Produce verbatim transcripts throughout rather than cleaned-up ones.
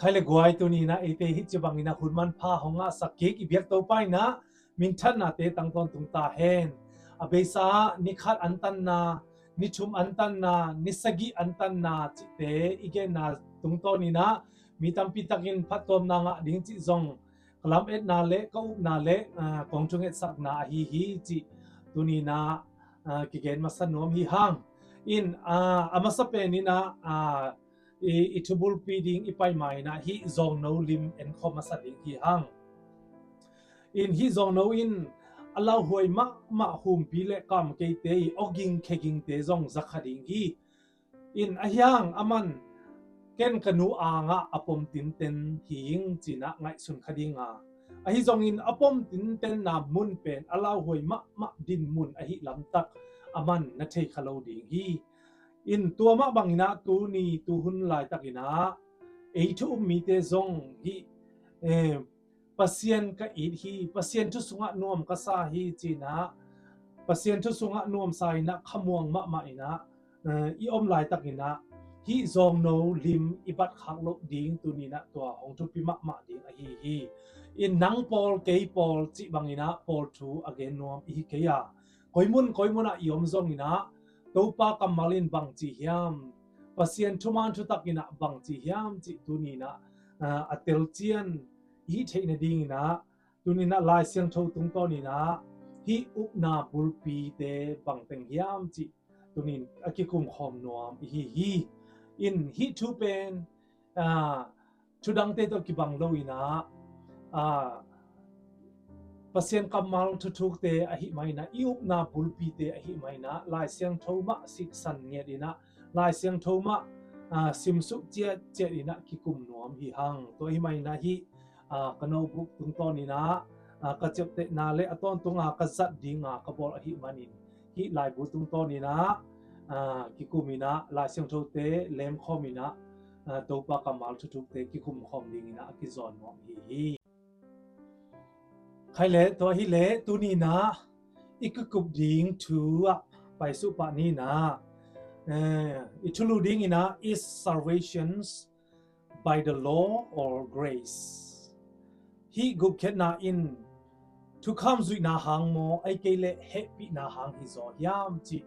Khai le guai, tuni-in ah eite hih ci bangin ah hun manpha hong ngahsak kik i biak Topa in ah minthanna te tang tawntung ta hen. A beisa ah ni khat antanna, ni thum antanna, ni sagih antanna cihte i genna tungtawnin ah mi tampi takin phattuamna ngah ding cih zong ka lametna le ka upna le, ah, kong thungetsakna ahi hi cih tuni-in ah, ah, kigen masa nuam hi hang. In, ah, a masa penin ah, ah, i, i thubulpi ding i pai ma-in ah hih zawngno lim enkhawm masa ding hi hang. In hih zawngno in a lauhuai mahmah humpi le kamkeite i awging khegingte zong zakha ding hi. In ahi hang aman ken ka nu angah a pom tinten hi ing ci-in ah ngaihsun kha ding a, ahi zongin a pom tintenna mun pen a lauhuai mahmah dinmun ahih lamtak aman na thei kha lo ding hi. In tua mah bangin ah tuni tuhun laitakin ah ei thu um mite zong hih, eh, Pasian ka it hi, Pasian thu sungah nuam ka sa hi ci-in ah, Pasian thu sungah nuamsa in ah khamuang mahmah in ah, eh, i om laitakin ah hih zawngno lim i batkhak loh ding tuni-in ah tua hong thupi mahmah ding ahi hi. In nang pawl kei pawl cih bangin ah pawl thu a gen nuam i hi kei a, koi mun koi mun ah i om zongin ah Topa kammal in bangci hiam, Pasian thuman thutak in ah bangci hiam cih tuni-in ah, ah, a telcian i hih theih nadingin ah tuni-in ah Lai Siangtho tungtawnin ah hih upna bulpite bangteng hiam cih tuni-in a kikumkhawm nuam i hi hi. In hih thu pen, ah, thudangte tawh kibang loin ah, ah, Pasian kammal thuthukte ahih manin ah, i upna bulpite ahih manin ah, Lai Siangtho mah siksan ngiat in ah, Lai Siangtho mah, ah, simsuk ciatciat in ah kikum nuam hi hang. Tua ahih manin ah hih, ah, ka notebook tungtawnin ah, ah, ka ciaptehna le a tawntung a ka zat ding a ka bawl ahih manin hih laibu tungtawnin ah, ah, kikum in ah Lai Siangthote lemkhawm in ah, ah, Topa kammal thuthukte kikumkhawm dingin ah a kizawn nuam hi hi. Khai le, tua hi le, tuni-in ah i kikup ding thu ah paisuh pah ni-in ah, eh, i thulu dingin ah, is salvations by the law or grace? Hih gupkhiatna in thukham zuihna hang maw, ahih kei leh hehpihna hang hi zaw hiam cih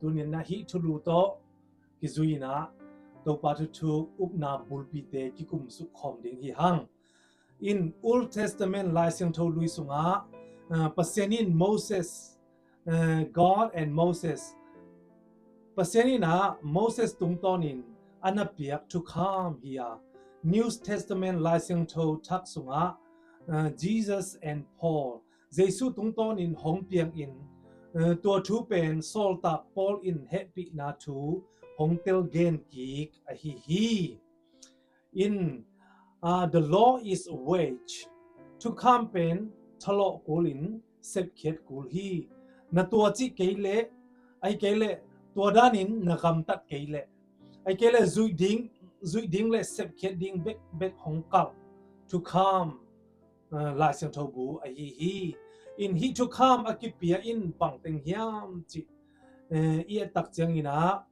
tuni-in ah hih thulu tawh kizui-in ah Topa thuthuk upna bulpite kikumsuk khawm ding hi hang. In Old Testament Lai Siangtho lui sungah, ah, Pasian in Moses, ah, God and Moses, Pasian in ah Moses tungtawnin a na piak thukham hi a, New Testament Lai Siangtho thak sungah, ah, Jesus and Paul, Jesuh tungtawnin hong piangin, ah, tua thu pen sawltak Paul in hehpihna thu hong telgen kik ahi hi. In, ah, the law is a wedge. Thukham pen thalawh kulin sepkhiat kul hi. Na tua cih kei leh, ahih kei leh tua danin na gamtat kei leh, ahih kei leh zuih ding, zuih ding le sepkhiat ding bekbek hong kalh thukham, ah, Lai Siangtho bu ahi hi. In hih thukham a kipia in bangteng hiam cih, eh, i et tak ciangin ah,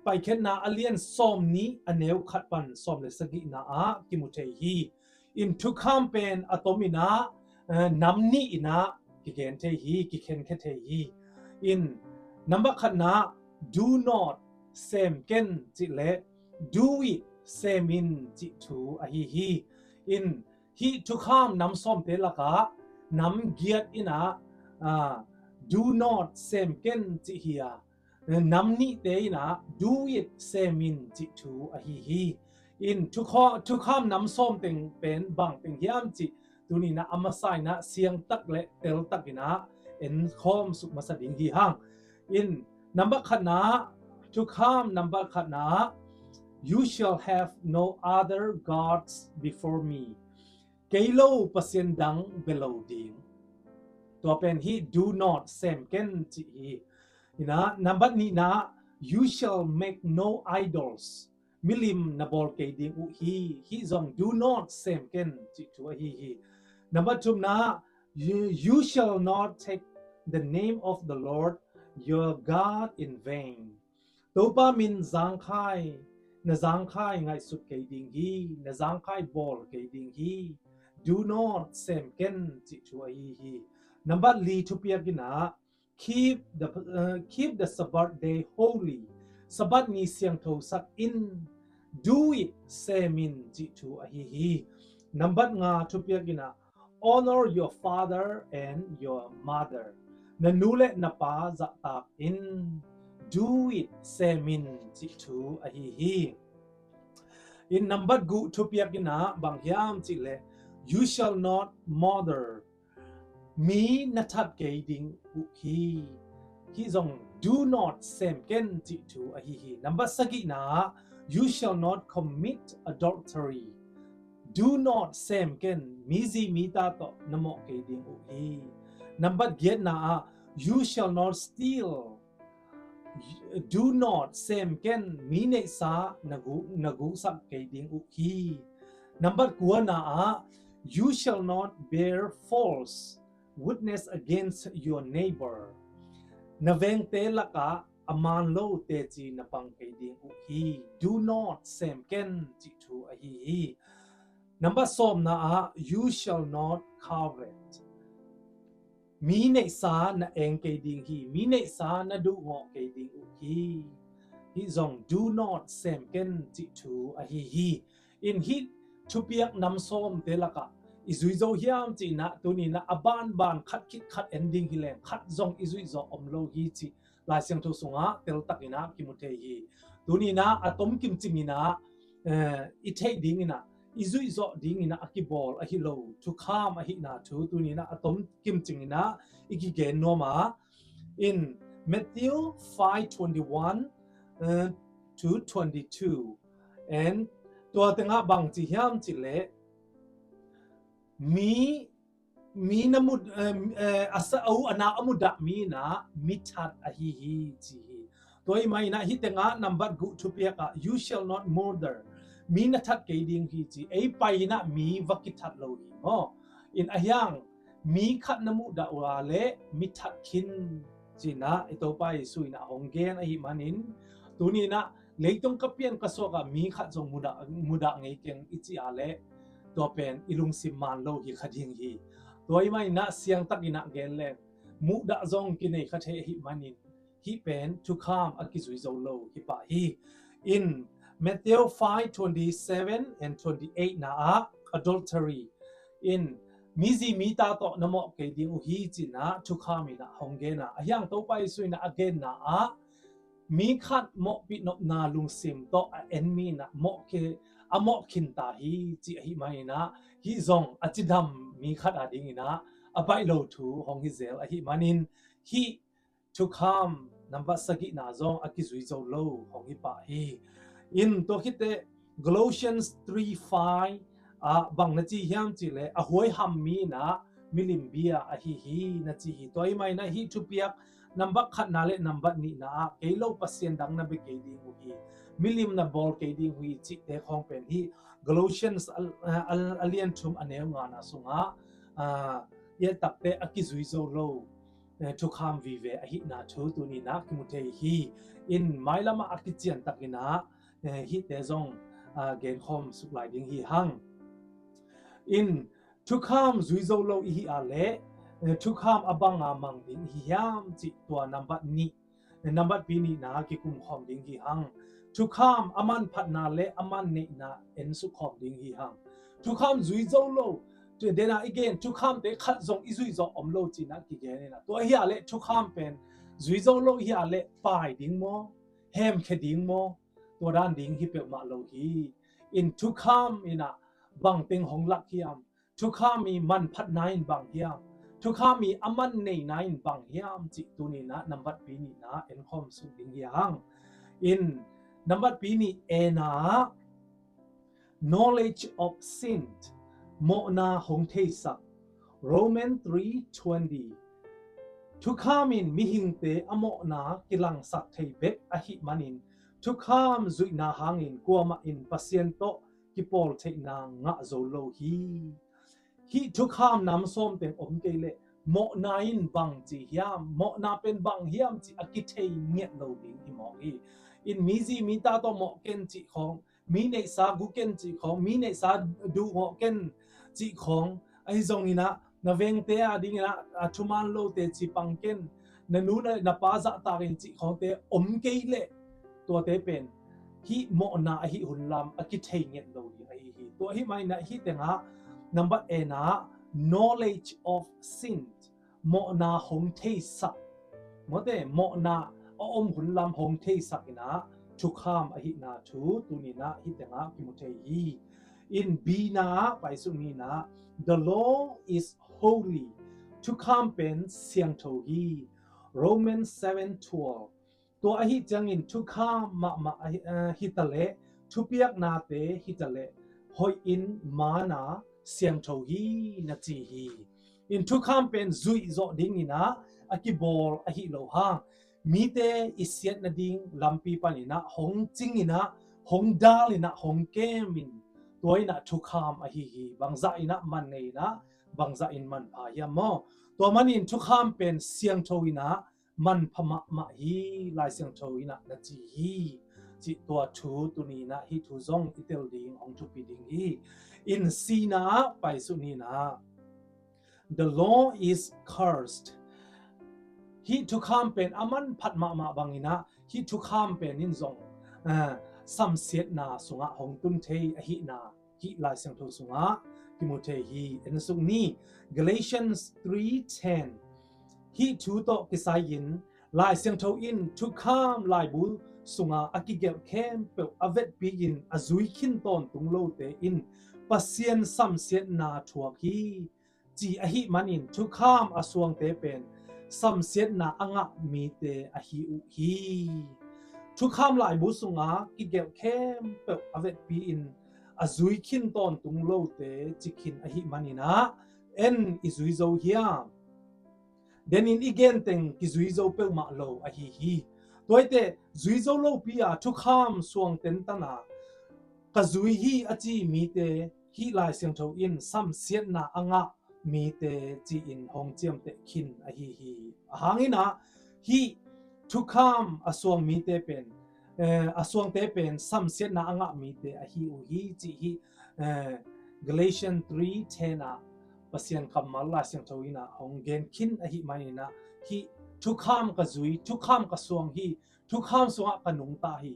Paikhiatna a lian sawmnih a neu khat pan sawm le sagihna ah kimu thei hi. In thukham pen a tomin ah, eh, nam nih in ah kigen thei hi, kikhenkhia thei hi. In number khatna, do not, sem ken cih le do it, sem in cih thu ahi hi. In hih thukham nam sawmte lakah nam giat in ah, ah, do not, sem ken cih hi a, nam nihte in ah do it, sem in cih thu ahi hi. In thukhaw-, thukham nam sawm teng pen bangteng hiam cih tuni in ah a masa in ah siangtak le teltak in ah enkhawm suk masa ding hi hang. In number khatna, thukham number khatna, you shall have no other gods before me. Kei lo pasian dang bia lo ding. Tua pen hih do not, sem ken cih hi. In ah number nihna, you shall make no idols. Milim na bawl kei ding uh hi. Hih zong do not, sem ken cih thu ahi hi. Number thumna, you, you shall not take the name of the Lord your God in vain. Topa min zangkhai na zangkhai ngaihsut kei ding hi, na zangkhai bawl kei ding hi. Do not sem ken cih thu ahi hi. Nambat li thupiak in ah, keep the, uh, keep the Sabbath day holy. Sabbath ni siangtho sak in, do it, sem in cih thu ahi hi. Nambat nga thupiak in ah, honor your father and your mother. Na nu le na pa zahtak in, do it, sem in cih thu ahi hi. In nambat guh thupiak in ah bang hiam cih leh, you shall not murder. Mi na that kei ding uh hi. Hih zong do not sem ken cih thu ahi hi. Nambat sagihna ah, you shall not commit adultery. Do not sem ken, mi zi mi ta tawh na mawh kei ding uh hi. Nambat giatna ah, you shall not steal. Do not sem ken, mi neihsa na gu-, na guhsak kei ding uh hi. Nambat kuana ah, you shall not bear false witness against your neighbor. Na vengte lakah a man lo teci na pang kei ding uh hi. Do not sem ken cih thu ahi hi. Nambat sawmna ah, you shall not covet. Mi neihsa na eng kei ding hi, mi neihsa na duhngawh kei ding uh hi. Hih zong do not sem ken cih thu ahi hi. In hih thupiak nam sawmte lakah i zui zo hiam cih in ah, tuni in ah a banban khat khit khat en ding hi leng, khat zong i zuih zawh om lo hi cih Lai Siangtho sungah teltak in ah kimu thei hi. Tuni in ah a tom kimcing in ah, eh, i theih ding in ah, i zuih zawh ding in ah a kibawl ahi lo thukham ahihna thu tuni in ah a tom kimcing in ah i kigen nuam a. In Matthew five twenty-one, uh, to twenty-two. And tua tengah bang ci hiam cih leh, mi, mi na mut, eh, eh, a sa, a u a nau a mudah mi in ah mi that ahi hi ci hi. Tua ahih manin ah hih tengah nambat guh thupiak ah, you shall not murder. Mi na that kei ding hi ci. Ei pai in ah mi va kithat lo hi maw. In a hiang mi khat na mudah uh a leh mi that khin ci in ah i Topa Jesu in ah hong gen ahih manin, tuni in ah leitung ka pian ka suak ah mi khat zong mudah, mudah ngei keng i cih a leh, tua pen i lungsim man lo hi kha ding hi. Tua ahih manin ah siangtak in ah gen leng, mudah zong kinei kha thei ahih manin, hih pen thukham a kizui zo lo hi pah hi. In Matthew five twenty-seven and twenty-eight na ah, adultery in, mi zi mi ta tawh na mawh kei ding uh hi ci in ah thukham in ah hong gen a, a hiang Topa Jesu in ah a genna ah, mi khat mawhpih nopna lungsim tawh a en mi in ah mawh khe, a mawh khin ta hi ci ahih manin ah, hih zong a cidam mi khat a ding in ah a baih lo thu hong hi zel ahih manin, hih thukham nambat sagihna zong a kizui zo lo hong hi pah hi. In tua khit teh Galatians three five ah bang na ci hiam cih leh, a huaiham mi in ah milim bia ahi hi na ci hi. Tua ahih manin ah hih thupiak nambat khatna le nambat nihna ah, kei lo pasian dang na bia kei ding uh hi, milim na bawl kei ding uh hi cihte khawng pen hih Galatians a, a, a lian thum a neu ngana sungah, ah, i et tak teh a kizui zo lo, eh, thukham vive ahihna thu tuni in ah kimu thei hi. In mailam ah a kician tak in ah, eh, hihte zong, ah, genkhawm suk lai ding hi hang. In thukham zui zo lo i hih a leh, eh, thukham a bang a mang ding i hi hiam cih tua nambat nih, eh, nambat pi nihna kikum khawm ding hi hang. Thukham a manphatna le a manneihna en suk khawm ding hi hang. Thukham zui zo lo, tu den a i gen thukhamte khat zong i zuih zawh om lo ci in ah kigen in ah, tua hi a leh thukham pen zui zo lo hi a leh pai ding maw, hemkhia ding maw, tua dan ding hi peuhmah lo hi. In thukham in ah bang teng hong lak hiam, thukham i manphatna in bang hiam, thukham i a manneihna in bang hiam cih tuni in ah nambat pi nihna en khawm suk ding hi hang. In nambat pi nih A na ah, knowledge of sin, mawhna hong theisak, Romans three twenty. Thukham in mihingte a mawhna kilangsak thei bek ahih manin, thukham zuihna hangin kuamah in Pasian tawh kipawl theihna ngah zo lo hi. Hih thukham nam sawm teng om kei leh, mawhna in bang ci hiam, mawhna pen bang hiam cih a kithei ngiat lo ding hi mawk hi. In mizi mita tawh mawh ken cih khawng, mi neihsa gu ken cih khawng, mi neihsa duh ngawh ken cih khawng, ahi zongin ah na vengte a dingin ah a thuman lote ci pang ken, na nu na, na pa zahtak in cih khawngte om kei leh, tuate pen hih mawhna ahi hun lam a kithei nget lo ding ahi hi. Tua ahih manin ah hih tengah number N ah knowledge of sin, mawhna hong theisak, mawte mawhna a om hun lam hong theisak in ah thukham ahihna thu tuni in ah hih tengah kimu thei hi. In B na ah paisuk ni in ah, the law is holy. Thukham pen siangtho hi. Romans seven twelve. Tua ahi ciangin thukham mahmah ahi, eh, hitaleh, thupiaknate hitaleh, hoih in man a siangtho hi na ci hi. In thukham pen zuih zawh dingin ah a kibawl ahi lo hang, mite i siat nading lampi panin ah hong cingin ah, hong dalin ah, hong kemin, tua in ah thukham ahi hi. Bangzah in ah man nei in ah, bangzah in manpha hiam maw? Tua manin thukham pen siangtho in ah manpha mahmah hi, Lai Siangtho in ah na ci hi. Cih tua thu tuni in ah hih thu zong i tel ding hong thupi ding hi. In C na ah paisuk ni in ah, the law is cursed. Hih thukham pen a manphat mahmah bangin ah hih thukham pen in zong, ah, samsiatna sungah hong tun thei ahihna hih Lai Siangtho sungah kimu thei hi. En suk ni, Galatians three ten. Hih thu tawh kisai-in Lai Siangtho in thukham laibu sunga a kigelh khempeuh a vetpi-in a zui khin tawntung lote in Pasian samsiatna thuak hi, ci ahih manin thukham a suangte pen samsiatna a ngah mite ahi uh hi. Thukham laibu sunga kigelh khempeuh a vetpi-in a zui khin tawntung lote ci khin ahih manin ah, en i zui zo hiam? Denin i genteng kizui zo peuhmah lo ahi hi. Tuaite zui zo lopi a thukham suang tentana ka zui hi a ci mite hih Lai Siangtho in samsiatna a ngah mite ci-in hong ciamteh khin ahi hi. Ahang in ah hih thukham a suang mite pen, eh, a suangte pen samsiatna a ngah mite ahi uh hi, cih hih, eh, Galatians three ten ah Pasian kammal Lai Siangtho in ah hong gen khin ahih manin ah hih thukham ka zui, thukham ka suang hi, thukham sungah ka nungta hi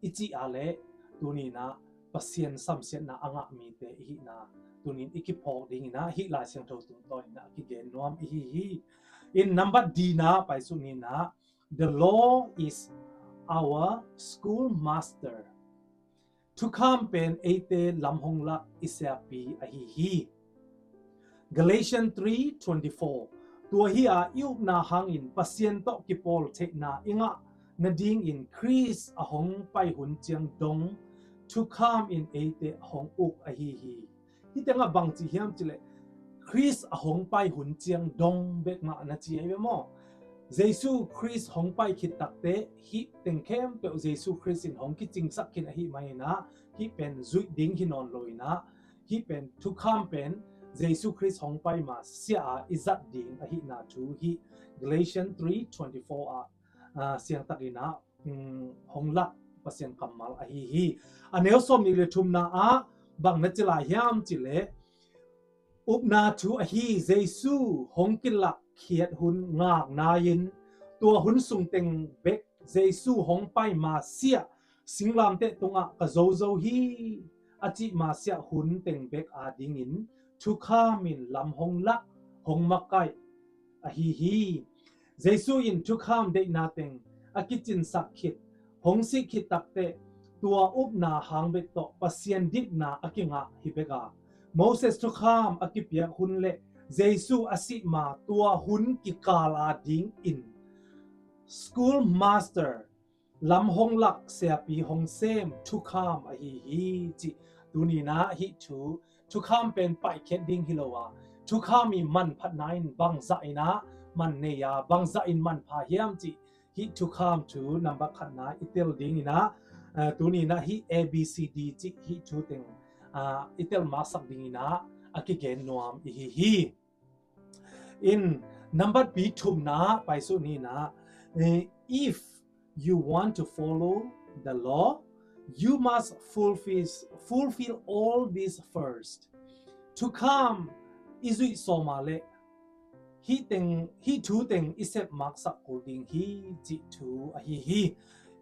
i cih a leh tuni in ah Pasian samsiatna a ngah mite i hihna tuni in i kiphawk dingin ah hih Lai Siangtho tungtawn in ah kigen nuam i hi hi. In number D na paisuk ni in ah, the law is our schoolmaster. Thukham pen eite lam hong lak i siapi ahi hi. Galatians three twenty-four. Tua hi a i upna hangin Pasian tawh kipawl theihna i ngah nadingin Khrist a hong pai hun ciang dong thukham in eite a hong uk ahi hi. Hih tengah bang ci hiam cih leh Khrist a hong pai hun ciang dong bek mah na ci ahi ve maw? Jesu Khrist hong pai khit takteh hih teng khempeuh Jesu Khrist in hong kicingsak khin ahih manin ah hih pen zuih ding hi nawn lo in ah hih pen thukham pen Jesu Khrist hong pai ma sia a i zat ding ahihna thu hih Galatians three twenty-four ah, ah, siangtakin ah, um, hong lak Pasian kammal ahi hi. A neu sawmnih le thumna ah bang na ci lai hiam cih leh upna thu ahi Jesu hong kilak khiat hun ngak nai-in tua hun sung teng bek Jesu hong pai ma sia singlamteh tungah ka zo zo hi a cih ma sia hun teng bek adingin thukham in lam hong lak hong makaih ahi hi. Jesu in thukham deihna teng a kicinsak khit, hong sih khit takteh tua upna hang bek tawh Pasian dikna a kingah hi bek a, Moses thukham a kipiak hun le Jesu a sih ma tua hun kikal adingin schoolmaster, lam hong lak siapi hong sem thukham ahi hi cih tuni in ah hih thu, thukham pen paihkhiat ding hi lo a, thukham i manphatna in bangzah in ah man nei a, bangzah in manpha hiam cih hih thukham thu number khatna i tel dingin ah, eh, tuni in ah hih A B C D cih hih thu teng, ah, i tel maksak dingin ah a kigen nuam i hi hi. In number B thumna paisuk ni in ah, eh, if you want to follow the law, you must fulfill, fulfill all this first. Thukham i zuih sawma le hih teng, hih thu teng i sep maksak kul ding hi, cih thu ahi hi.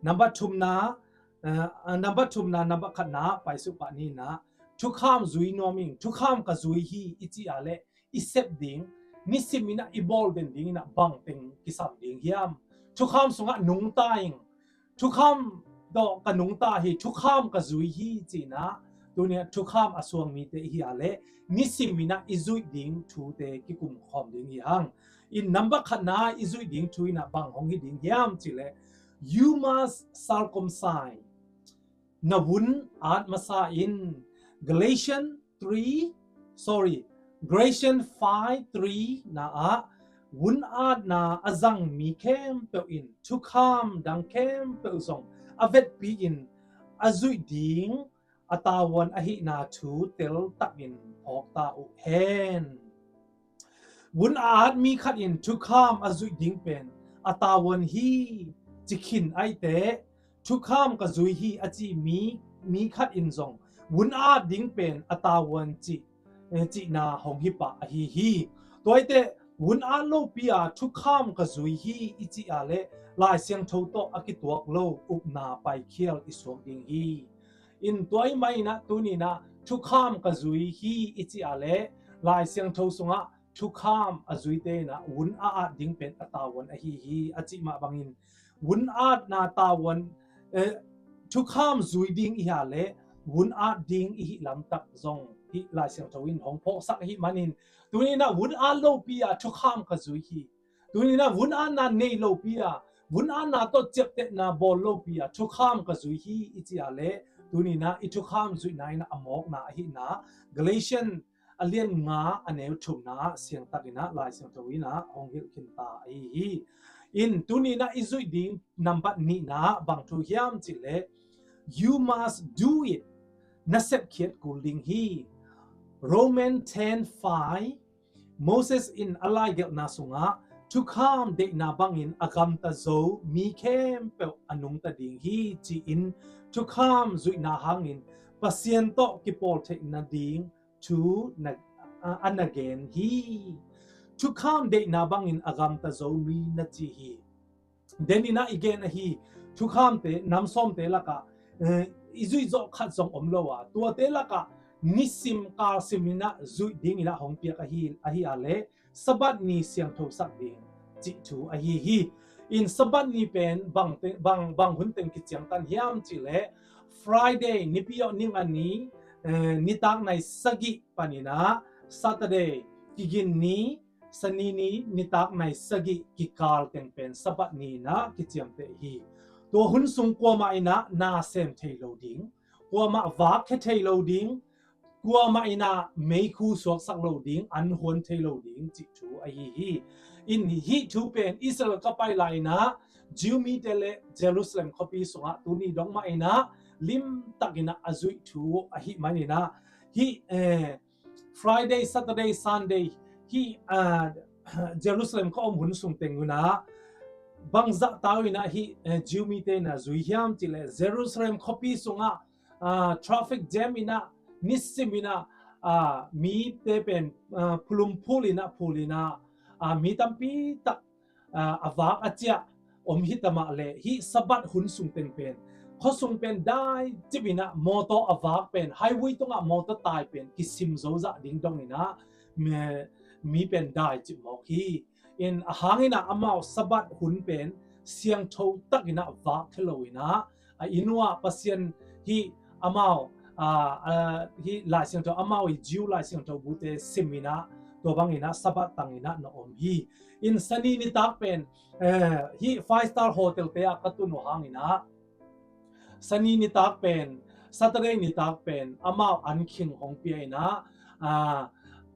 Number thumna, uh, number thumna, number khatna paisuk pah ni na, thukham zui nuam ing, thukham ka zui hi i cih a le i sep ding, nisim inah i bawl den ding inah bang teng kisam ding hiam? Thukham sungah nungta ing, thukham tawh ka nungta hi, thukham ka zui hi cihna, tuni thukham a suang mite ihi a le nisim inah i zuih ding thute kikum khawm ding hi hang. In number khatna i zuih ding thu inah bang hong hi ding hiam cih le, you must circumcise, na vun at masa in. Galatians three, sorry, Galatians five three na ah vun atna a zang mi khempeuh in thukham dang khempeuh zong a vetpi in a zuih ding a tavuan ahihna thu teltakin phawkta uh hen. Vun a at mi khat in thukham a zuih ding pen a tavuan hi ci khin aite, thukham ka zui hi a ci mi, mi khat in zong vun a at ding pen a tavuan cih, eh, cihna hong hi pah ahi hi. Tuaite vun at lopi a thukham ka zui hi i cih a le Lai Siangtho tawh a kituak lo upna paikhial i suak ding hi. In tua i mah inah tuni inah thukham ka zui hi i cih a le Lai Siangtho sungah thukham a zuite inah vun a at ding pen a tavuan ahi hi a cih mah bangin vun atna tavuan, eh, thukham zui ding ihi a le vun at ding ihi lamtak zong hih Lai Siangtho in hong phawksak ahi manin tuni inah vun at lopi a thukham ka zui hi. Tuni inah vun atna nei lopi a, vun atna tawh ciaptehna bawl lopi a thukham ka zui hi i cih a le tuni inah i thukham zuihna inah a mawkna ahihna Galatians a lian nga a neu thumna ah siangtak inah Lai Siangtho inah hong hilh khin ta ahi hi. In tuni inah i zuih ding nambat nihna ah bang thu hiam cih le, you must do it, na sepkhiat kul ding hi. Romans ten five, Moses in a laigelhna sungah thukham deihna bangin a gamta zo mi khempeuh a nungta ding hi ci-in thukham zuihna hangin Pasian tawh kipawl theihna ding thu na, a, a na gen hi. Thukham deihna bangin a gamta zo mi na ci hi. Den inah i gen ahi thukhamte, nam sawmte lakah, eh, i zuih zawh khat zong om lo a, tuate lakah nisim kalsim inah zuih ding inah hong piak ahi, ahi a le Sabbath ni siangthosak ding cih thu ahi hi. In Sabbath ni pen bang, bang, bang hun teng kiciangtan hiam cih le Friday nipi awh ning a ni, eh, nitak nai sagih pan inah Saturday kigin ni, Sani ni nitak nai sagih kikal teng pen Sabbath ni inah kiciamteh hi. Tua hun sung kuamah inah na sem thei lo ding, kuamah vak khia thei lo ding, kuamah inah meikhu suaksak lo ding, an huan thei lo ding cih thu ahi hi. In hih thu pen Israel ka pai lai inah Jew mite le Jerusalem khuapi sungah tuni dong mah inah limtak inah a zuih thu ahih man inah hih, eh, Friday, Saturday, Sunday hih, ah, Jerusalem ka om hun sung teng unah bangzah tau inah hih, eh, Jew mite inah zui hiam cih le Jerusalem khuapi sungah, ah, traffic jam inah nisim inah, ah, mite pen, ah, phulum phul inah phul inah, ah, mi tampi tak, ah, a vak a ciah om hi ta mah le hih Sabbath hun sung teng pen khuasung pen dai cip inah mawtaw a vak pen highway tungah mawtaw tai pen kisim zo zah ding dong inah mi, mi pen dai cip mawk hi. In a hang inah amau Sabbath hun pen siangtho tak inah vak thei lo inah a inn uah Pasian hih amau, ah, ah, hih Lai Siangtho amau i Jew Lai Siangtho bute sim inah tua bang inah Sabbath tang inah na om hi. In Sani nitak pen, eh, hih five star hotel te ah ka tun uh hang inah Sani nitak pen, Saturday nitak pen amau an khing hong pia inah, ah,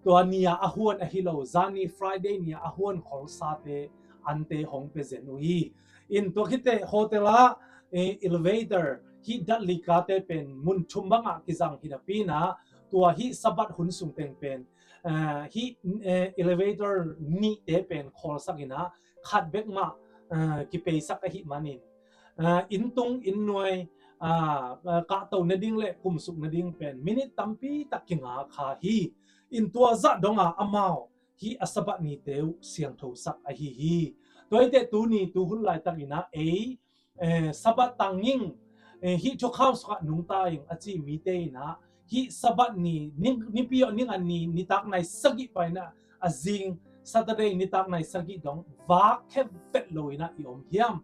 tua ni a a huan ahi lo, zani Friday ni a a huan kholsate ante hong pia zen uh hi. In tua khit teh hotel ah, eh, elevator hih datlika te pen mun thum bangah kizang hi napi inah tua hih Sabbath hun sung teng pen, eh, hih, eh, elevator nihte pen kholsak inah khat bek mah, eh, kipeisak ahih manin, Inn tung inn nuai kahto nading le kumsuk nading pen minit tampi tak kinga kha hi. In tua zah donga amau hih a Sabbath nite uh siangthosak ahi hi. Tua hi teh tuni tuhun laitak inah ei Sabbath tanging hih thukham sungah nungta ing a ci mite inah hih Sabbath ni, nipi awh ningan ni, nitak nai sagih paina a zing Saturday nitak nai sagih dong vak khe vet lo inah i om hiam?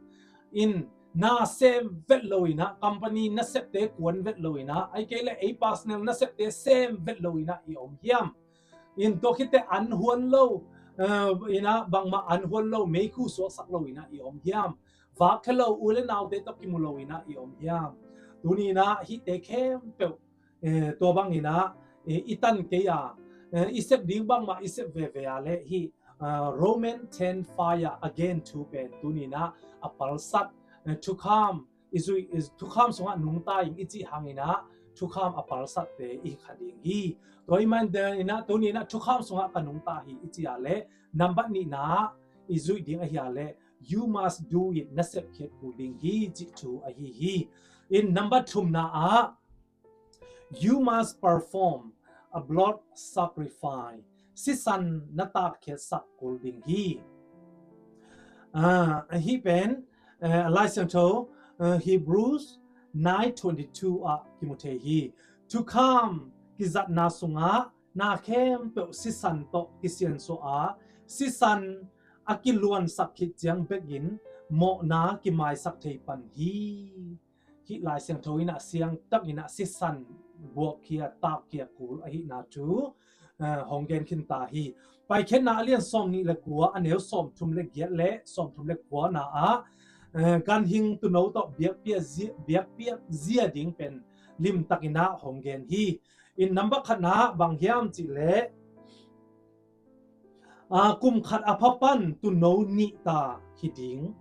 In na sem vet lo inah, company nasepte kuan vet lo inah, ai kei le ei personal nasepte sem vet lo inah i om hiam? In tua khitte an huan lo inah, bangmah an huan lo, meikhu suaksak lo inah i om hiam? Vak khe lo u le naute tawh kimu lo inah i om hiam? Tuni inah hihte khempeuh tua bang inah i tan kei a, i sep ding bangmah i sep veve a le hih Roman ten five ah again thu pen tuni inah a palsat thukham i zuih, thukham sungah nungta ing i cih hang inah thukham a palsatte i hi kha ding hi. Tua i man inah tuni inah thukham sungah ka nungta hi i cih a le nambat nihna i zuih ding ahi a le you must do it, na sepkhiat kul ding hi cih thu ahi hi. In nambat thumna ah you must perform a blood sacrifice, sisan na takkhiatsak kul ding hi. Ahi pen Lai Siangtho Hebrews nine twenty two ah kimu thei hi. Thukham kizatna sungah na khempeuh sisan tawh kisiansuah a, sisan a kiluansak khit ciang bekin mawhna kimaisak thei pan hi. Hih Lai Siangtho inah siangtak inah sisan buakkhia takkhia kul ahihna thu hong gen khin ta hi. Paikhiatna a lian sawm nih le kua a neu sawm thum le giat le sawm thum le kuana ah ganhing tuuno tawh biakpiak zia, biakpiak zia ding pen limtak inah hong gen hi. In nambat khatna bang hiam cih leh kum khat a pha pan tuuno nih ta hi ding.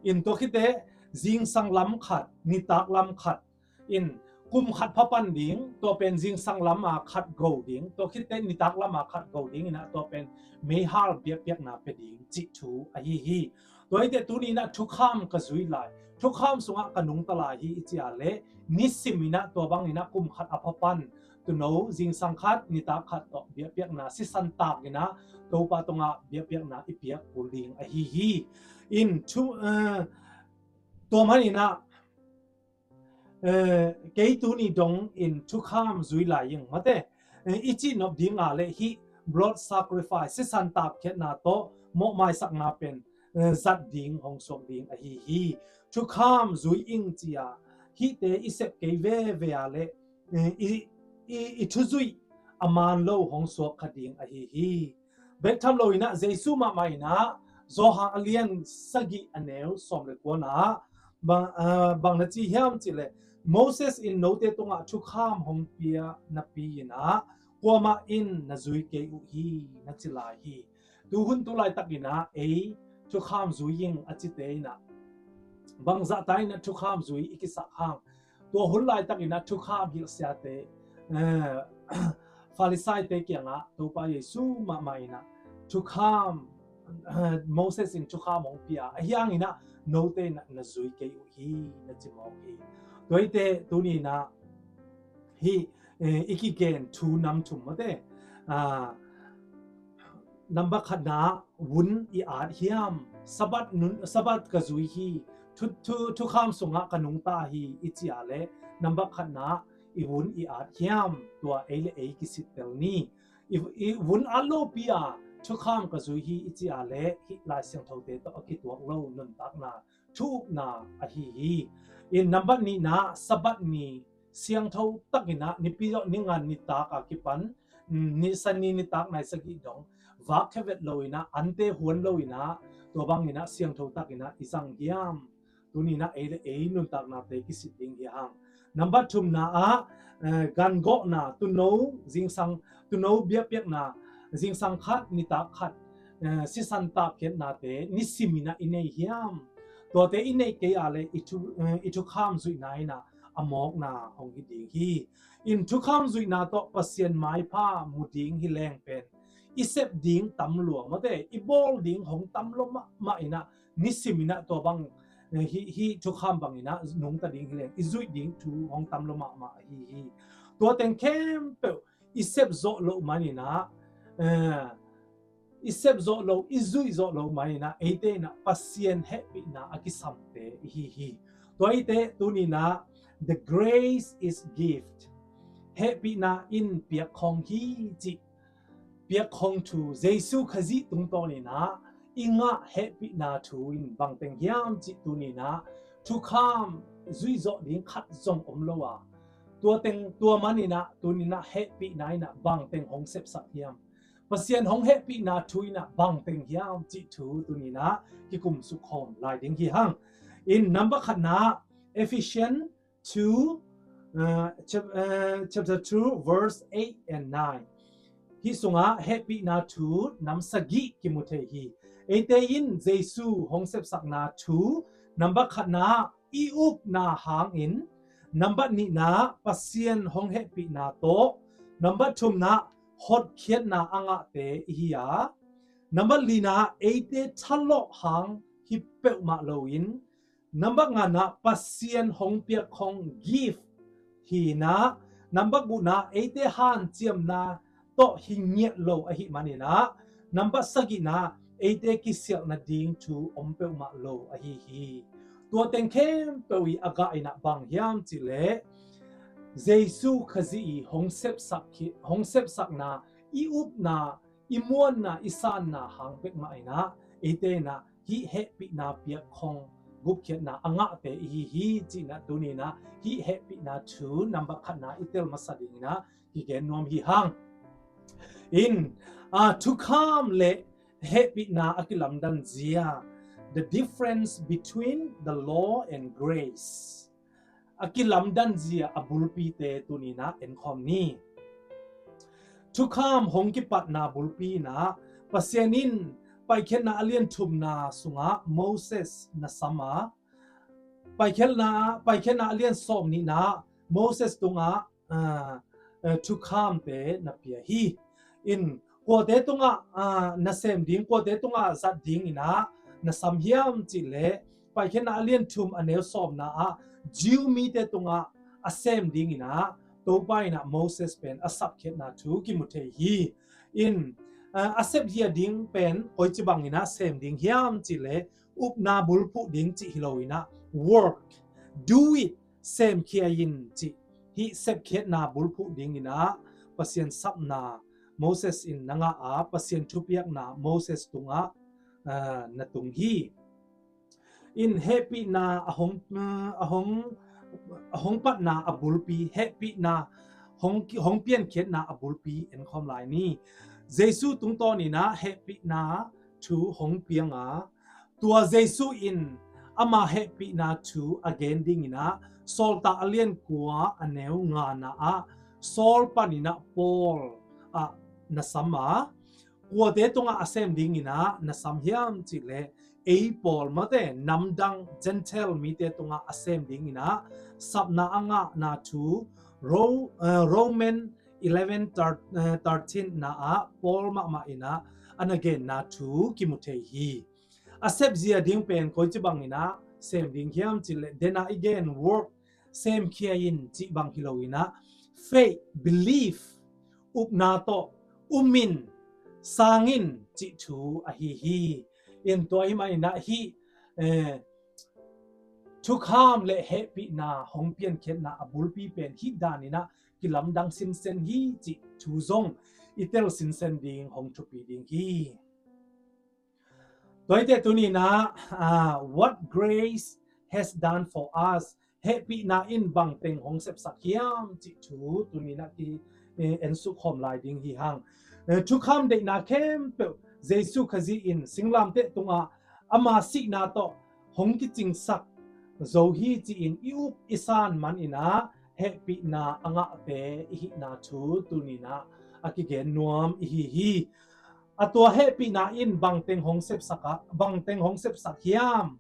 In tua khitte zingsang lam khat, nitak lam khat, in kum khat pha pan ding, tua pen zingsang lam a khat go ding, tua khitte nitak lam a khat go ding inah tua pen meihal biakpiakna pia ding cih thu ahi hi. Tua hi teh tuni inah thukham ka zui lai, thukham sungah ka nungta lai hi i cih a le nisim inah tua bang inah kum khat a pha pan tuuno zingsang khat nitak khat tawh biakpiakna sisan tak inah Topa tungah biakpiakna i piak kul ding ahi hi. In thu tua man inah kei tuni dong in thukham zui lai ing mate i cih nop ding a le hih blood sacrifice, sisan takkhiatna tawh mawhmaisakna pen zat ding hong suak ding ahi hi. Thukham zui ing cia hihte i sep kei veve a le i, i, i thuzuih a man lo hong suak kha ding ahi hi. Bek tham lo inah Jesu mahmah inah Johan a lian sagih a neu sawm le kuana ah bang, bang na ci hiam cih leh Moses in note tungah thukham hong pia napi inah kuamah in na zui kei uh hi na ci lai hi. Tuhun tu laitak inah ei thukham zui ing a cite inah bangzah ta inah thukham zui i kisak hang? Tua hun laitak inah thukham hilhsiate Farisaite kiangah Topa Jesu mahmah inah thukham, Moses in thukham hong pia ahi hang inah note inah na zui kei uh hi na ci mawk hi. Tua hi teh tuni inah hih i kigen thu nam thum mate nambat khatna vun i at hiam? Sabbath nun, Sabbath ka zui hi, thu, thu, thukham sungah ka nungta hi i cih a le nambat khatna i vun i at hiam? Tua ei le ei kisittel ni. I, i vun at lopi a thukham ka zui hi i cih a le hih Lai Siangthote tawh a kituak lo nuntakna thu upna ahi hi. In nambat nihna Sabbath ni siangtho tak inah nipi zawh ningan nitak a kipan ni, Sani nitak nai sagih dong vak khe vet lo inah ante huan lo inah tua bang inah siangtho tak inah i zang hiam? Tuni inah ei le ei nuntaknate kisit ding hi hang. Nambat thumna ah gangawhna, tuuno zingsang, tuuno biakpiakna zingsang khat nitak khat sisan takkhiatnate nisim inah i nei hiam? Tuate i neih kei a le i thu, i thukham zuihna inah a mawkna hong hi ding hi. In thukham zuihna tawh Pasian maipha mu ding hi leng pen i sep ding tam lua mate, i bawl ding hong tam lua mahmah inah nisim inah tua bang eh, hih, hih thukham bangin ah nungta ding hi leng i zuih ding thu hong tam lua mahmah ahi hi. Tua teng khempeuh i sep zawh loh manin ah, eh, i sep zawh loh, i zuih zawh loh manin ah eite in ah Pasian hehpihna a kisamte i hi hi. Tua ahih teh tuni in ah the grace is gift, hehpihna in piak khong hi cih piak khong thu, Jesu Khazih tungtawn in ah i ngah hehpihna thu in bang teng hiam cih tuni in ah thukham zuih zawh ding khat zong om lo a, tua teng, tua manin ah tuni in ah hehpihna in ah bang teng hong sepsak hiam, Pasian hong hehpihna thu in ah bang teng hiam cih thu tuni in ah kikum suk khawm lai ding hi hang. In number khatna, Ephesians two, uh, chap-, uh, chapter two, verse eight and nine. Hih sungah hehpihna thu nam sagih kimu thei hi. Eite in Jesu hong sepsakna thu, number khatna i upna hangin, number nihna Pasian hong hehpihna tawh, number thumna hotkhiatna a ngahte i hi a, number lina eite thalawh hang hi peuhmah loin, number ngana Pasian hong piak khong gift hi in ah, number gukna eite hanciamna tawh hi ngiat lo ahih manin ah, number sagihna eite kisialhna ding thu om peuhmah lo ahi hi. Tua teng khempeuh i a gah in ah bang hiam cih leh Jesu Khazih i hong sepsak hi, hong sepsakna, i upna, i muanna, i sanna hang peuhmah in ah eite in ah hih hehpihna piak khong gupkhiatna a ngahte i hi hi cih in ah tuni in ah hih hehpihna thu number khatna i tel masa ding in ah kigen nuam hi hang. In, ah, thukham le hehpihna a kilamdan zia, the difference between the law and grace. A kilamdan zia a bulpite tuni in ah en khawm ni. Thukham hong kipatna bulpi in ah Pasian in Paikhiatna a lian thumna sungah Moses na sam a, Paikhiatna, Paikhiatna a lian sawm nihna Moses tungah, ah, eh, thukhamte na pia hi. In kuate tungah, ah, na sem ding, kuate tungah zat ding in ah na sam hiam cih leh Paikhiatna a lian thum a neu sawmna ah Jew mite tungah a sem ding in ah Topa in ah Moses pen a sapkhiatna thu kimu thei hi. In, ah, a sep zia ding pen koici bang in ah sem ding hiam cih leh upna bulphuh ding cih hi lo in ah work, do it, semkhia in cih hih sepkhiatna bulphuh ding in ah Pasian sapna Moses in na ngah a, Pasian thupiakna Moses tungah, ah, na tung hi. In hehpihna a hong, a hong, a hong patna a bulpi, hehpihna hong, hong piankhiatna a bulpi en khawm lai ni. Jesu tungtawn in ah hehpihna thu hong piang a, tua Jesu in ama hehpihna thu a gen ding in ah Sawltak a lian kua a neu ngana ah Saul pan in ah Paul ah na sam a, kuate tungah a sem ding in ah na sam hiam cih leh ei pawl, mate, namdang Gentile mite tungah a sem ding in ah sapna a ngahna thu Ro-, eh, Roman eleven thir-, eh, thirteen na ah Paul mahmah in ah a na genna thu kimu thei hi. A sep zia ding pen koici bang in ah sem ding hiam cih leh den ah i gen work, semkhia in cih bang hi lo in ah faith, belief, upna tawh um in, sang in cih thu ahi hi. In tua hi mah in ah hih, eh, thukham le hehpihna hong piankhiatna a bulpi pen hih dan in ah kilamdang sinsen hi cih thu zong i tel sinsen ding hong thupi ding hi. Tua hi teh tuni in ah, ah, what grace has done for us. Hehpihna in bang teng hong sepsak hiam cih thu tuni in ah ki, eh, en suk khawm lai ding hi hang. Eh, thukham deihna khempeuh Jesu Khazih in singlamteh tungah ama sihna tawh hong kicingsak zo hi ci-in i up i san man in ah hehpihna a ngahte i hihna thu tuni in ah a kigen nuam i hi hi. A tua hehpihna in bang teng hong sepsak a, bang teng hong sepsak hiam,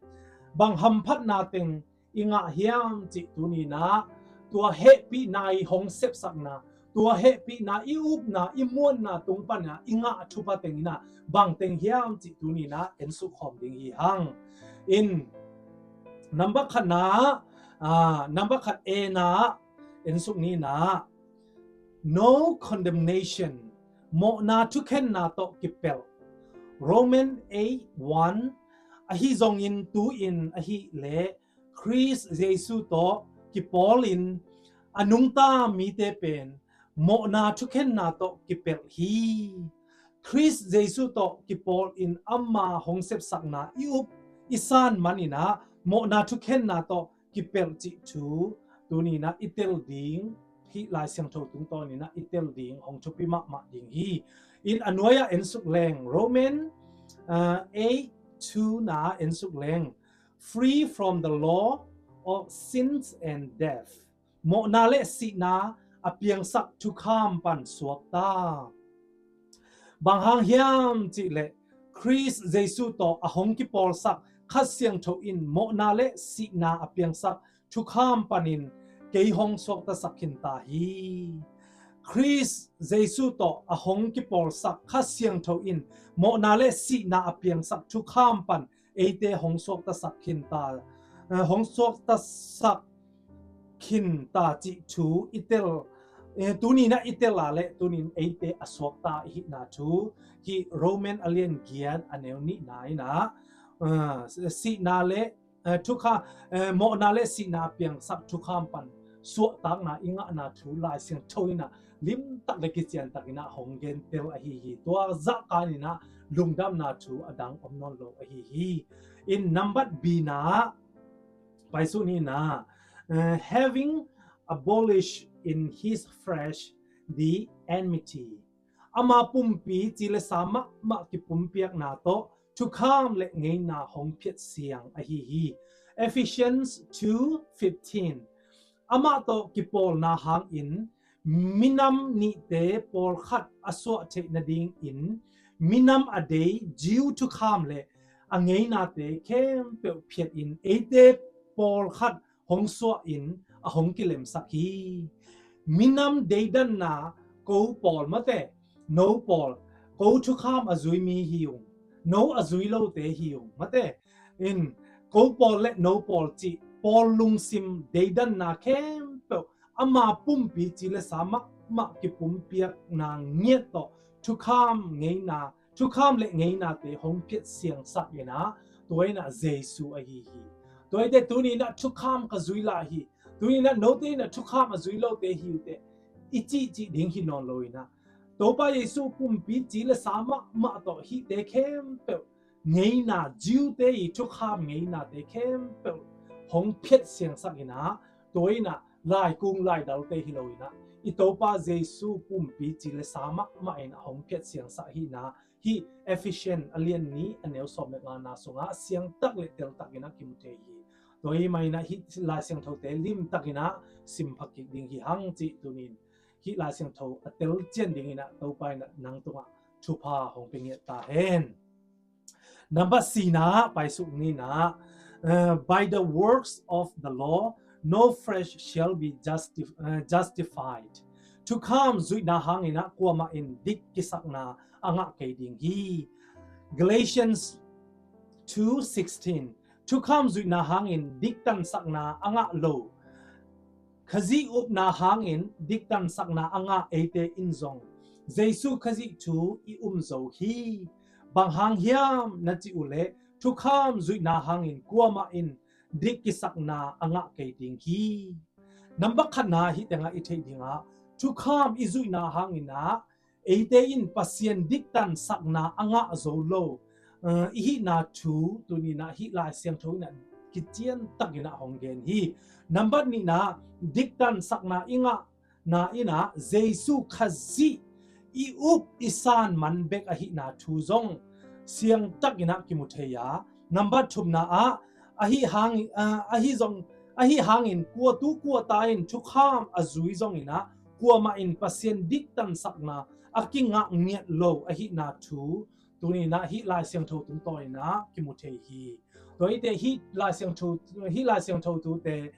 bang hamphatna teng i ngah hiam cih tuni in ah tua hehpihna i hong sepsakna, tua hehpihna i upna, i muanna tung pan ah i ngah thupha teng in ah bang teng hiam cih tuni in ah en suk khawm ding hi hang. In Number khatna, ah, number khat A na, en suk ni na, no condemnation, mawhna thukhenna tawh kipelh. Roman eight one, ahi zongin tu-in ahih leh Khrist Jesu tawh kipawlin a nungta mite pen mawhna thukhenna tawh kipelh hi. Khrist Jesu tawh kipawlin ama hong sepsakna i up i san manin ah mawhna thukhenna tawh kipelh cih thu tuni-in ah i tel ding, hih Lai Siangtho tungtawnin ah i tel ding hong thupi mahmah ding hi. In a nuai-ah en suk leng, Roman, ah, eight two na en suk leng, free from the law of sins and death. Mawhna le sihna a piangsak thukham pan suakta. Bang hang hiam cih leh Khrist Jesu tawh a hong kipawlsak Kha Siangtho in mawhna le sihna a piangsak thukham panin kei hong suaktasak khin ta hi. Khrist Jesu tawh a hong kipawlsak Kha Siangtho in mawhna le sihna a piangsak thukham pan eite hong suaktasak khin ta, eh, hong suaktasak khin ta cih thu i tel, eh, tuni-in ah i tel a leh tuni-in eite a suakta i hihna thu, hih Roman a lian giat a neu nihna in ah, eh, sihna le, eh, thukha, eh, mawhna le sihna a piangsak thukham pan suahtakna i ngahna thu Lai Siangtho in ah limtak le kiciantakin ah hong gentel ahi hi. Tua zah kanin ah lungdamna thu a dang om nawn lo ahi hi. In number B na, paisuk ni na, eh, having abolished in his flesh the enmity. Ama pumpi ci le sa mahmah kipumpiakna tawh thukham le ngeina hong phiat siang ahi hi. Ephesians two fifteen. Amah tawh kipawlna hangin minam nihte pawlkhat a suah theih nadingin minam a dei Jew thukham le a ngeinate khempeuh phiatin eite pawlkhat hong suahin a hong kilemsak hi. Minam deidanna ko pawl mate, no pawl, ko thukham a zui mi hi ung, no a zui lote hi ung mate. In ko pawl le no pawl cih pawl lungsim deidanna khempeuh ama pumpi ci le sa mahmah kipumpiakna ngiat tawh thukham ngeina, thukham le ngeinate hong phiat siangsak in ah, tua in ah Jesu ahi hi. Tua hi teh tuni-in ah thukham ka zui lai hi. Tuni-in ah note in ah thukham a zui lote hi uh teh i cihcih ding hi nawn lo in ah, Topa Jesu pumpi ci le sa mahmah tawh hihte khempeuh ngeina, Jew-te i thukham ngeinate khempeuh hong phiat siangsak in ah, tua in ah laikung laidalte hi lo in ah, i Topa Jesu pumpi ci le sa mahmah in ah hong phiat siangsak hi in ah, hih Ephesian a lian nih a neu sawm le ngana sungah a siangtak le teltak in ah kimu thei hi. Tua hi mah in ah hih Lai Siangthote limtak in ah simpha kik ding hi hang cih tuni-in hih Lai Siangtho a telcian ding in ah Topa in ah nang tungah thupha hong pia ngiat ta hen. Number C na paisuk ni na, uh, by the works of the law, no flesh shall be justi-, uh, justified. Thukham zuihna hangin ah kuamah in dik kisakna a ngah kei ding hi. Galatians two sixteen. Thukham zuihna hangin diktansakna a ngah lo. Khazih upna hangin diktansakna a ngah eite in zong Jesu Khazih thu i um zo hi. Bang hang hiam na cih uh leh thukham zuihna hangin kuamah in dik kisakna a ngah kei ding hi. Number khatna hih tengah i theih dingah thukham i zuihna hangin ah eite in Pasian diktansakna a ngah zo lo, eh, i hihna thu tuni-in ah hih Lai Siangtho in ah kiciantak in ah hong gen hi. Number nihna, diktansakna i ngahna in ah Jesu Khazih i up i san man bek ahihna thu zong siangtak in ah kimu thei a, number thumna ah ahi hang, ah, ahi zong, ahi hangin kua tu kua ta in thukham a zui zongin ah kuamah in Pasian diktansakna a kingah ngiat lo ahihna thu tuni-in ah hih Lai Siangtho tungtawn in ah kimu thei hi. Tua hi teh hih Lai Siangtho, hih Lai Siangtho tute,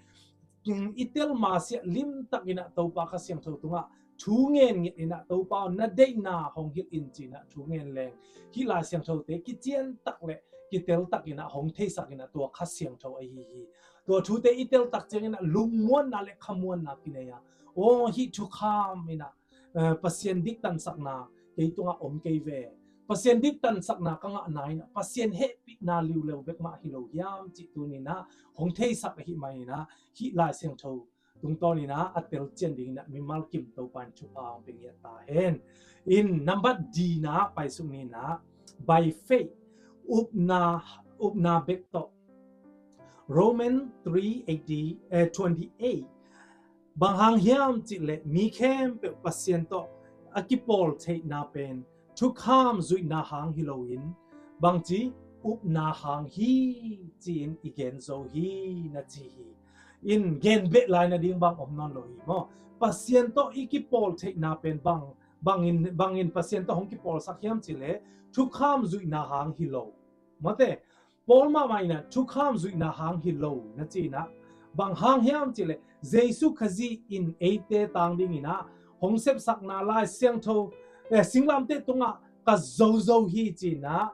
mm, i tel masiah limtak in ah Topa Kha Siangtho tungah thu ngen ngiat in ah Topa aw na deihna hong hilh in ci-in ah thu ngen leng hih Lai Siangthote kiciantak le kitel takin ah hong theisak in ah tua Kha Siangtho ahi hi. Tua thute i tel tak ciangin ah lungmuanna le khamuanna kinei a, aw, hih thukham in ah, eh, Pasian diktansakna kei tungah om kei ve. Pasian diktansakna ka ngahna in ah Pasian hehpihna liuleu bek mah hi lo hiam cih tuni in ah hong theisak ahih manin ah hih Lai Siangtho tungtawn in ah a telcian dingin ah mimal kim Topa in thupha hong pia ngiat ta hen. In number D na paisuk ni in ah, by faith, upna, upna bek tawh. Roman three eighty, eh, twenty eight. Bang hang hiam cih leh mi khempeuh Pasian tawh a kipawl theihna pen thukham zuihna hang hi loin, bangci, upna hang hi, ci-in i gen zo hi, na ci hi. In gen beh lai nading bang om nawn lo hi maw. Pasian tawh i kipawl theihna pen bang, bangin, bangin Pasian tawh hong kipawlsak hiam cih leh thukham zuihna hang hi lo. Mawte, Paul mahmah in ah thukham zuihna hang hi lo, na ci in ah, bang hang hiam cih leh Jesu Khazih in eite tang dingin ah hong sepsakna Lai Siangtho, eh, singlamteh tungah ka zozo hi ci in ah,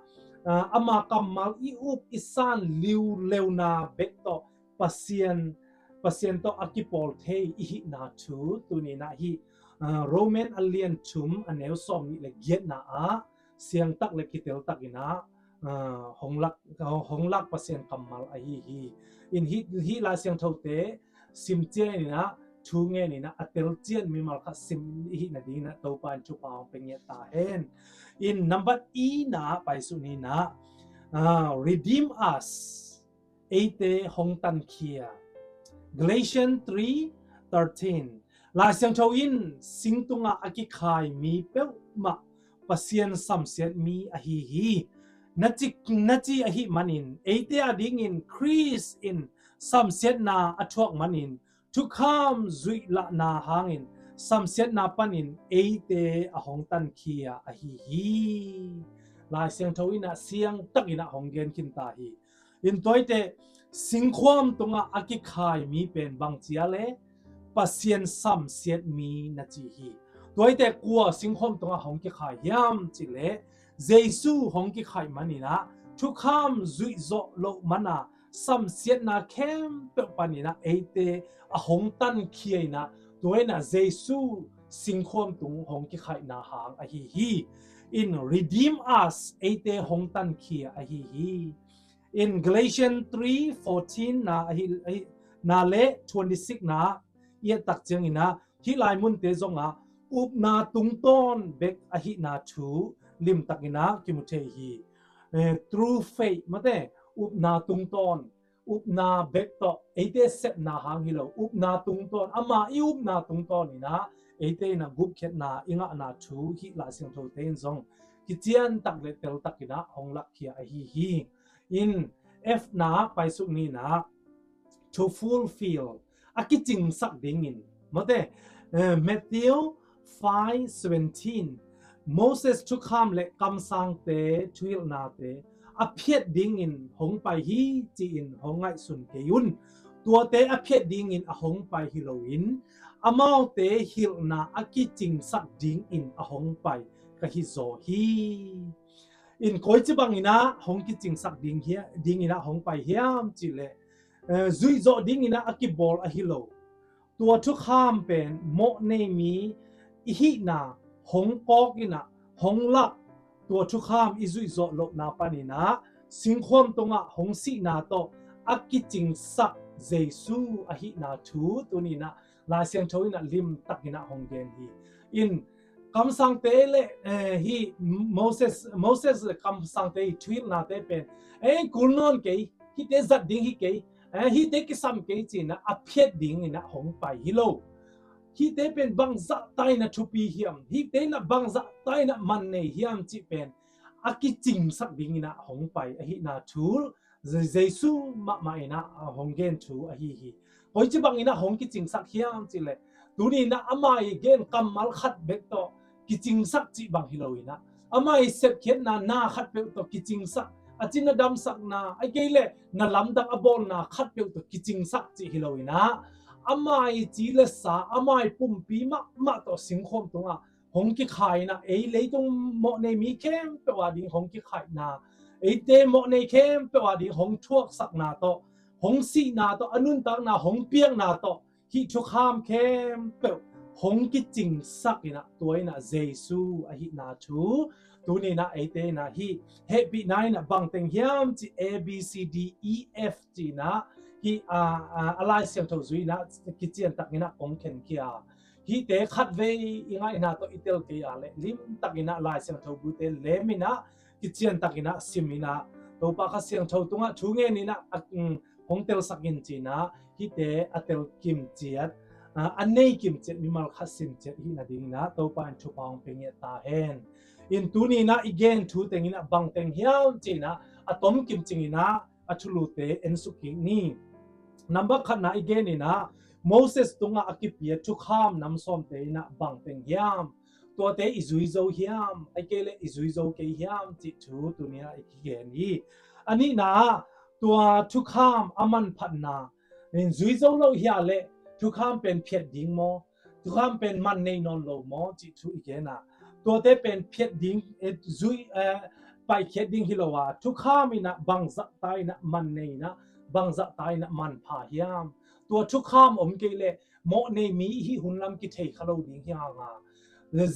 ah, ama kammal i up i san liuleuna bek tawh Pasian, Pasian tawh a kipawl thei i hihna thu tuni in ah hih, ah, Roman a lian thum a neu sawm nih le giatna ah siangtak le kitel takin ah, ah, hong lak, hong lak Pasian kammal ahi hi. In hih, hih Lai Siangthote sim ciangin ah, thu ngenin ah, a telcian mimal khat sim i hih nadingin ah Topa in thupha hong pia ngiat ta hen. In number E na paisuk ni in ah, ah, redeem us, eite hong tankhia. Galatians three thirteen. Lai Siangtho in sing tungah a kikhai mi peuhmah Pasian samsiat mi ahi hi, na ci, na ci ahih manin, eite adingin Khrist in samsiatna a thuak manin, thukham zuih lahna hangin samsiatna panin eite a hong tankhia ahi hi. Lai Siangtho in ah siangtakin ah hong gen khin ta hi. In tuate singkhuam tungah a kikhai mi pen bang ci a leh Pasian samsiat mi na ci hi. Tuate kua singkhuam tungah hong kikhai hiam cih leh Jesu hong kikhaih manin ah thukham zuih zawh loh mana samsiatna khempeuh panin ah eite a hong tankhia in ah, tua in ah Jesu singkhuam tung hong kikhaihna hang ahi hi. In redeem us, eite hong tankhia ahi hi. In Galatians three fourteen na ahi, ahi, na le twenty six na i et tak ciangin ah hih lai munte zongah upna tungtawn bek ahihna thu limtakin ah kimu thei hi. Eh, through faith, mate, upna tungtawn, upna bek tawh eite sepna hang hi lo, upna tungtawn, ama i upna tungtawn in ah eite in ah gupkhiatna i ngahna thu hih Lai Siangthote in zong kician tak le tel takin ah hong lakkhia ahi hi. In F na paisuk ni in ah, to fulfill, a kicingsak dingin, mate, eh, Matthew five seventeen, Moses thukham le kamsangte thuhilhnate a phiat dingin hong pai hi ci-in hong ngaihsun kei un. Tuate a phiat dingin a hong pai hi loin, amaute hilhna a kicingsak dingin a hong pai ka hi zaw hi. In koici bangin ah hong kicingsak ding hia, dingin ah hong pai hiam cih leh, eh, zuih zawh dingin ah a kibawl ahi lo. Tua thukham pen mawhnei mi i hihna hong kawk in ah hong lak, tua thukham i zuih zawh lohna panin ah singkhuam tungah hong sihna tawh a kicingsak Jesu ahihna thu tuni in ah Lai Siangtho in ah limtakin ah hong gen hi. In kamsangte le, eh, hih Moses, Moses le kamsangte i thuhilhnate pen, eh, kul nawn kei, hihte zat ding hi kei, eh, hihte kisam kei ci-in ah a phiat dingin ah hong pai hi lo. Hihte pen bangzah ta in ah thupi hiam, hihte in ah bangzah ta in ah man nei hiam cih pen a kicingsak dingin ah hong pai ahihna thu Je-, Jesu mahmah in ah, ah, hong gen thu ahi hi. Koici bangin ah hong kicingsak hiam cih leh, tuni in ah ama i gen kammal khat bek tawh kicingsak cih bang hi loin ah, ama i sepkhiatna na khat peuh tawh kicingsak, a cina damsakna, a kei leh na lamdang a bawlna khat peuh tawh kicingsak cih hi loin ah, ama i ci le sa, ama i pumpi mahmah tawh singkhuam tungah hong kikhai in ah, ei leitung mawhnei mi khempeuh ading hong kikhaihna eite mawhnei khempeuh a ding hong thuaksakna tawh, hong sihna tawh, a nuntakna hong piakna tawh, hih thukham khempeuh hong kicingsak in ah, tua in ah Jesu ahihna thu tuni in ah eite in ah hih hehpihna in ah bang teng hiam cih A B C D E F ci in ah hih a, a, a Lai Siangtho zui in ah kiciantak in ah kong khenkhia. Hihte khatvei i ngaihna tawh i tel kei a leh limtak in ah Lai Siangtho bute lem in ah kiciantak in ah sim in ah Topa Kha Siangtho tungah thu ngen in ah a, um, hong telsak in ci in ah hihte a tel kimciat, a, a nei kimciat mimal khat simciat hih nading in ah Topa in thupha hong pia ngiat ta hen. In tuni in ah i gen thu teng in ah bang teng hiam ci in ah a tom kimcing in ah a thulute ensuk kik ni. Nambat khatna i gen in ah Moses tungah a kipia thukham nam sawmte in ah bang teng hiam, tuate i zui zo hiam, ahih kei leh i zui zo kei hiam cih thu tuni ah i kigen hi. A nihna ah tua thukham a manphatna in zui zo lo hi a leh thukham pen phiat ding maw, thukham pen man nei nawn lo maw cih thu i gen a, tuate pen phiat ding, eh, zui, eh, paikhiat ding hi lo a, thukham in ah bangzah ta in ah man nei in ah bangzah ta in ah manpha hiam. Tua thukham om kei leh mawhnei mi i hih hun lam kithei kha lo ding hi hang a,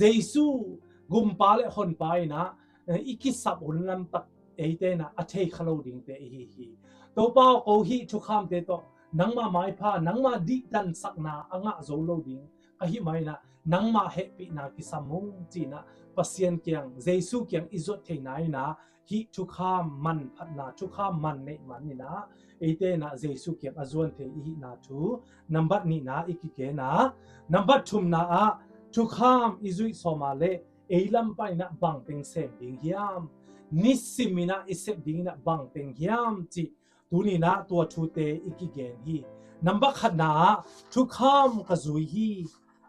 Jesu gumpa le honpa in ah, eh, i kisap hun lam tak eite in ah a thei kha lo dingte i hi hi. Topa aw, ko hih thukhamte tawh nangma maipha, nangma dihtansakna a ngah zo lo ding ka hih mai in ah nangma hehpihna kisam ung ci in ah Pasian kiang, Jesu kiang i zuat theihna in ah hih thukham manphatna, thukham man neih man in ah eite in ah Jesu kiang a zuan thei i hihna thu nambat nihna i kigen a, nambat thumna ah thukham i zuih sawm a leh ei lam pan in ah bang teng sem ding hiam, nisim in ah i sep ding in ah bang teng hiam cih tuni in ah tua thute i kigen hi. Nambat khatna ah thukham ka zui hi,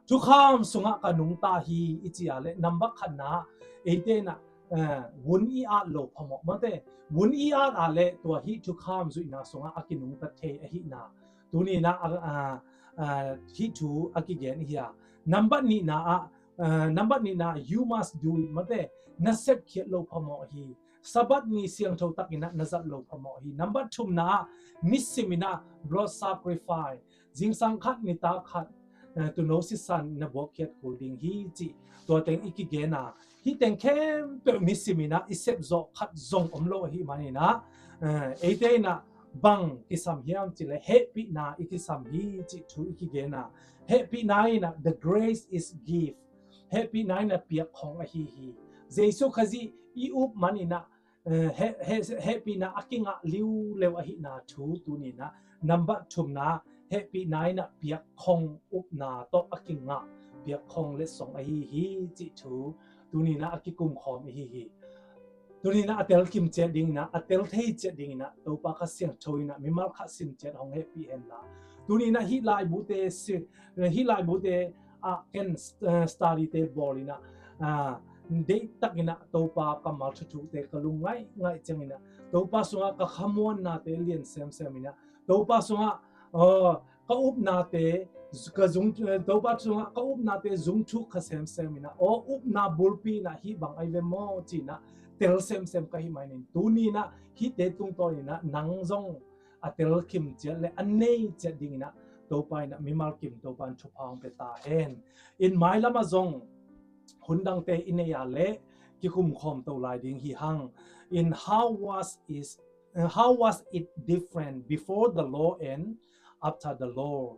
thukham sungah ka nungta hi i ci a leh nambat khatna ah eite in ah, eh, vun i at lo phamawh mate, vun i at a leh tua hih thukham zuihna sungah a kinungta thei ahihna tuni in ah, ah, ah, hih thu a kigen hi a. Nambat nihna ah, ah, nambat nihna ah you must do it mate, na sepkhiat lo phamawh hi. Sabbath ni siangtho tak in ah na zat lo phamawh hi. Nambat thumna ah nisim in ah blood sacrifice, zingsang khat nitak khat, eh, tuuno sisan na buakkhiat kul ding hi cih tua teng i kigen a, hih teng khempeuh nisim in ah i sep zawh khat zong om lo ahih man in ah, eh, eite in ah bang kisam hiam cih leh hehpihna i kisam hi cih thu i kigen a, hehpihna in ah the grace is gift, hehpihna in ah piakkhong ahi hi. Jesu Khazih i up man in ah, eh, he, he, hehpihna a kingah liuleu ahihna thu tuni in ah nambat thumna hehpihna in ah piakkhong upna tawh a kingah piakkhong letsong ahi hi cih thu tuni in ah a kikumkhawm i hi hi. Tuni in ah a tel kimciat ding in ah, a tel thei ciat ding in ah Topa Kha Siangtho in ah mimal khat simciat hong hehpih hen la. Tuni in ah hih laibute si, hih laibute ah ken, eh, study te bawl in ah, ah, deihtak in ah Topa kammal thuthukte ka lungngaih ngaih ciang in ah Topa sungah ka khamuannate lian semsem in ah Topa sungah, ah, ka upnate, ka zung, Topa sungah ka upnate zungthuk kha semsem in ah, aw upna bulpi in ah hih bang ai ve maw ci in ah tel semsem ka hih mai in tuni in ah hihte tungtawn in ah nang zong a tel kimciat le a nei ciat ding in ah Topa in ah mimal kim Topa in thupha hong pia ta hen. In mailam ah zong hun dangte i nei a leh kikumkhawm to lai ding hi hang. In how was is, uh, how was it different before the law and after the law?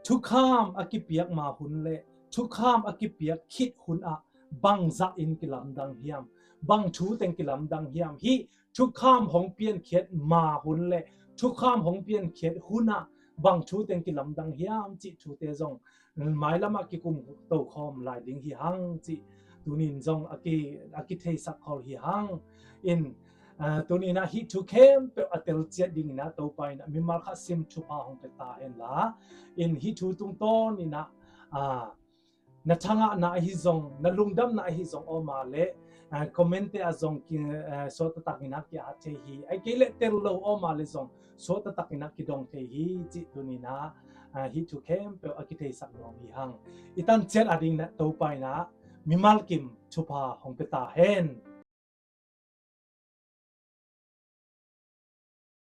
Thukham a kipiak ma hun le thukham a kipiak khit hun ah bangzah in kilamdang hiam? Bang thu teng kilamdang hiam? Hih thukham hong piankhiat ma hun le thukham hong piankhiat hun ah bang thu teng kilamdang hiam cih thute zong mailam ah kikum tokhawm lai ding hi hang cih tunin zong a ki, a kitheisak khol hi hang. In, ah, tunin ah hih thu khempeuh a tel ciat ding in ah Topa in ah mimal khat sim thupha hong pia ta hen la. In hih thu tungtawn in ah, ah, na thangahna ahi zong, na lungdamna ahi zong awm a leh, ah, comment te ah zong ki, ah, suakta tak in ah ki-at thei hi. Ai kei leh tel lo awm a leh zong suakta tak in ah kidong thei hi cih tunin ah, ah, hih thu khempeuh a kitheisak nuam hi hang. I tan ciat a ding in ah Topa in ah mimal kim thupha hong pia ta hen.